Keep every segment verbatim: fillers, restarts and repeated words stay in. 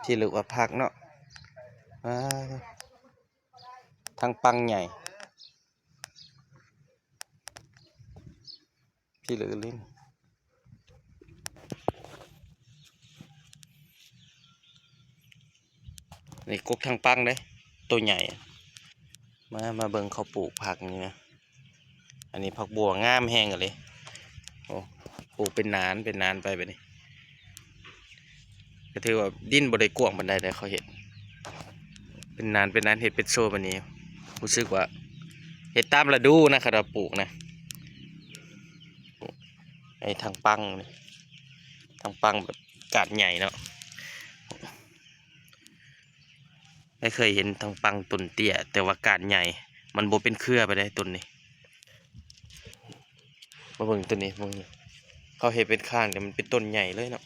ที่เรียกว่าผักเนาะ อ่า ทั้งปังใหญ่ ที่เหลือเล่น นี่กกทั้งปังเด้ ตัวใหญ่ มา มาเบิ่งเขาปลูกผักนี่นะ อันนี้ผักบัวงามแฮงเลย โอ้ ปลูกเป็นนาน เป็นนานไปแบบนี้ ก็ถือว่าดินบ่ได้กว้างปานใด แต่เขาเฮ็ด เป็นนาน เป็นนาน เฮ็ดเป็นโซนแบบนี้ รู้สึกว่า เฮ็ดตามฤดูนะ คันว่าปลูกนะ ไอ้ทางปังนี่ ทางปังแบบก้านใหญ่เนาะ ได้เคยเห็นทางปังต้นเตี้ย แต่ว่าก้านใหญ่ มันบ่เป็นเครือไปได้ต้นนี้ มาเบิ่งต้นนี้ เบิ่งนี่ เขาเฮ็ดเป็นคาน แต่มันเป็นต้นใหญ่เลยเนาะ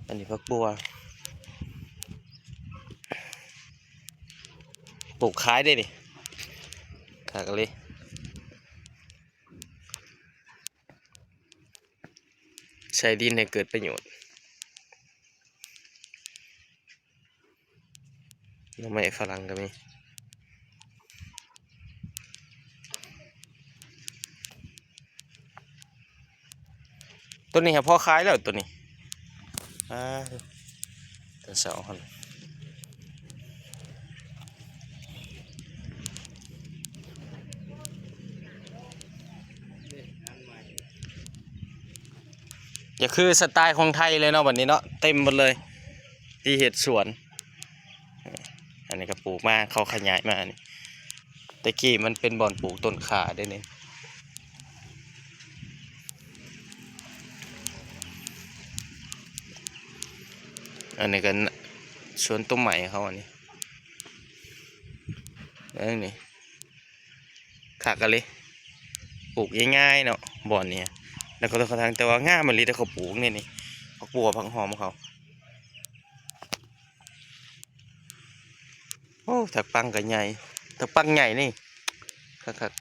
อันนี้ผักบัว ปลูกขายได้นี่ ขายกันเลย ใช้ดินให้เกิดประโยชน์ หน่อไม้ฝรั่งก็มี ตัวนี้ครับ พอขายแล้วตัวนี้ อ่า ตัวสองคน จะคือสไตล์ของไทยเลยเนาะ วันนี้เนาะ เต็มหมดเลย ที่เฮ็ดสวน อันนี้ก็ปลูกมา เขาขยายมานี่ แต่กี้มันเป็นบ่อนปลูกต้นข่าเด้นี่ อันนี้ก็สวนต้นไม้เขาอันนี้ แล้วนี่ คักอะเลย ปลูกง่ายๆเนาะ บ่อนเนี่ย แล้วก็เขาทาง แต่ว่างามอีหลี แต่เขาปลูกเนี่ยนี่ ผักบัวผักหอมเขา โอ้ ผักปังก็ใหญ่ ผักปังใหญ่นี่ คัก